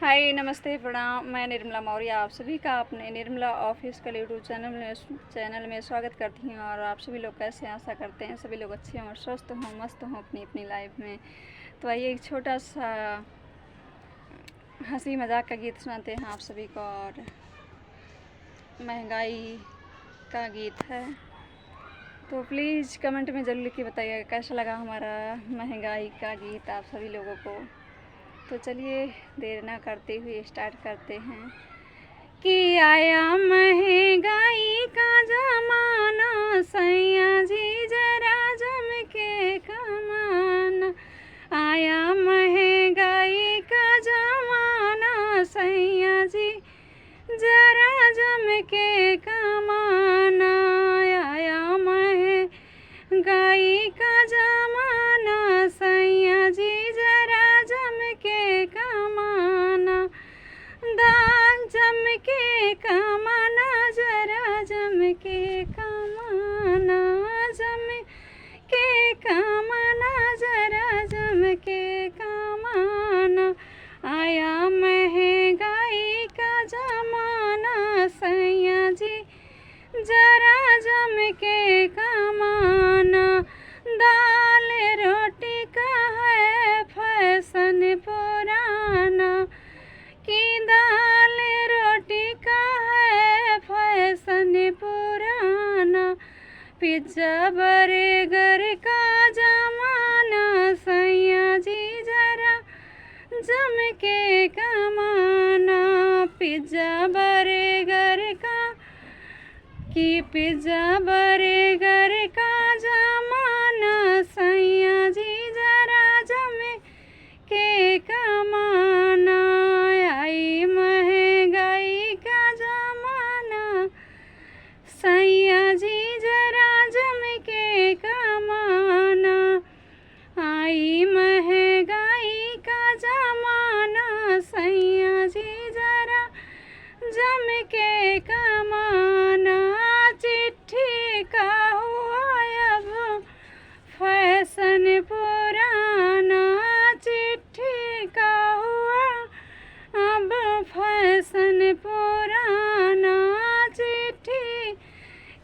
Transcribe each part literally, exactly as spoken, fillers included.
हाय, नमस्ते, प्रणाम। मैं निर्मला मौर्य आप सभी का अपने निर्मला ऑफिशियल YouTube चैनल में, चैनल में स्वागत करती हूँ। और आप सभी लोग कैसे हैं? आशा करते हैं सभी लोग अच्छे हों, स्वस्थ हों, मस्त हों अपनी अपनी लाइफ में। तो आइए, एक छोटा सा हंसी मजाक का गीत सुनाते हैं आप सभी को। और महंगाई का गीत है, तो प्लीज कमेंट में ज़रूर लिख के बताइएगा कैसा लगा हमारा महंगाई का गीत आप सभी लोगों को। तो चलिए, देर ना करते हुए स्टार्ट करते हैं। कि आया महंगाई का जमाना, सैया जी जरा जम के कमाना। आया महंगाई का जमाना, सैया जी जरा जम के कमाना। आया महंगाई का जमाना, सैया जी जरा जम के कमाना। दान जम के कमाना, जरा जम के कमाना, जम के कमाना, जरा जम के कमाना। आया महंगाई का जमाना, सैया जी जरा जम के कमाना। दाल रोटी का है फैशन पुराना, कि दाल रोटी का है फैशन पुराना। पिज्जा बर्गर का जमाना, सैया जी जरा जम के कमाना। पिज्जा बर्गर का, कि पिज्जा बर्गर का जमाना, सैया जी जरा जम के कमाना। आई महंगाई का जमाना, सैया जी जरा जम के कमाना। आई महंगाई का जमाना, सैया जी जरा जम के कमाना। चिट्ठी का हुआ अब फैशन पुराना, चिट्ठी का हुआ अब फैशन पुराना, चिट्ठी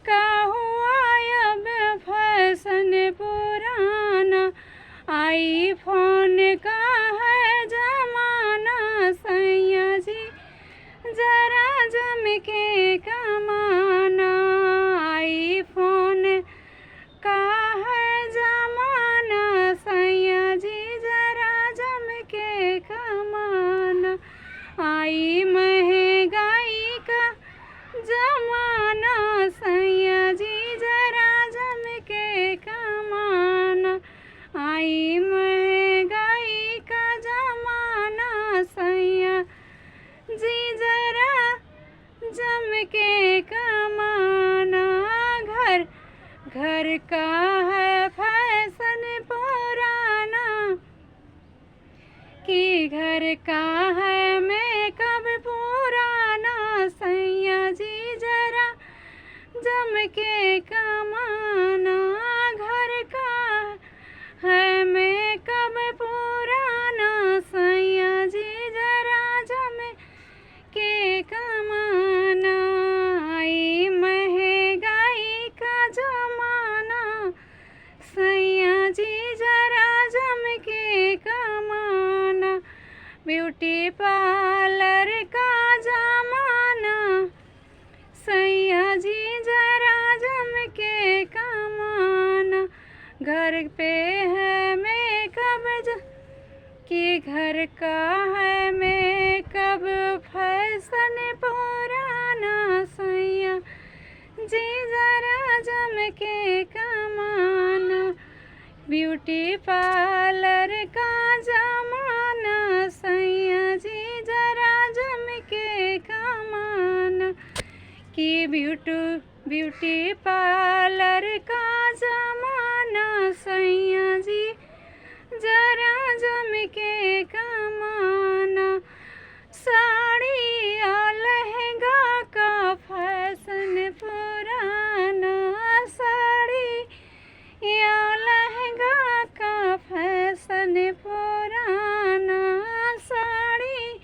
का हुआ अब फैशन पुराना। आईफोन का है जमाना, सैया जी जरा जम के कमाना। आईफोन का है जमाना, सैया जी जरा जम के कमाना। आई महंगाई का जमाना, सैया जी जरा जम के कमाना। आई महंगाई का जमाना, सैया जी जरा जम के कमाना। घर घर का है फैशन पुराना, कि घर का है मेकअप पुराना, सैया जी जरा जम के कमाना। घर का है मेकअप पुराना, सैया जी जरा जम के कमाना। आई महंगाई का जमाना, सैया जी जरा जम के कमाना। ब्यूटी पार्लर का जमाना, सैया जी जरा जम के कमाना। घर पे है मेकअप ज-, कि घर का है मेकअप फैशन पुराना, सैया जी जरा जम के कमाना। ब्यूटी पार्लर का जमाना, सैया जी जरा जम के कमाना। कि ब्यूटू ब्यूटी पार्लर का जमाना, सैया जी जरा जम के कमाना। साड़ी या लहंगा का फैशन पुराना, साड़ी या लहंगा का फैशन पुराना, साड़ी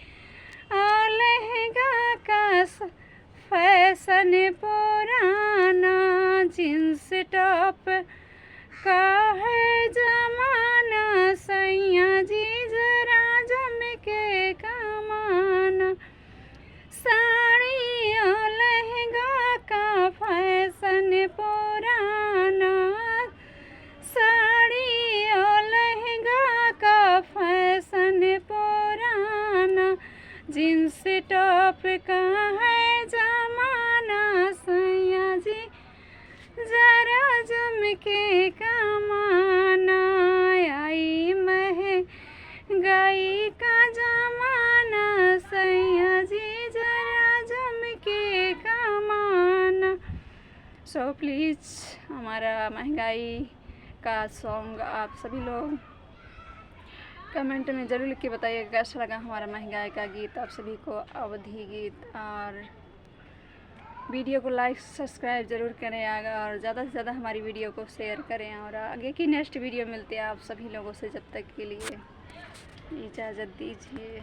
जींस टॉप का है जमाना सैया जी, जरा जम के कमाना। आई महंगाई का जमाना सैया जी, जरा जम के कमाना। सो प्लीज, हमारा महंगाई का सॉन्ग आप सभी लोग कमेंट में ज़रूर लिख के बताइएगा कैसा लगा हमारा महंगाई का गीत आप सभी को, अवधी गीत। और वीडियो को लाइक सब्सक्राइब ज़रूर करें आगे, और ज़्यादा से ज़्यादा हमारी वीडियो को शेयर करें। और आगे की नेक्स्ट वीडियो मिलते हैं आप सभी लोगों से, जब तक के लिए इजाज़त दीजिए।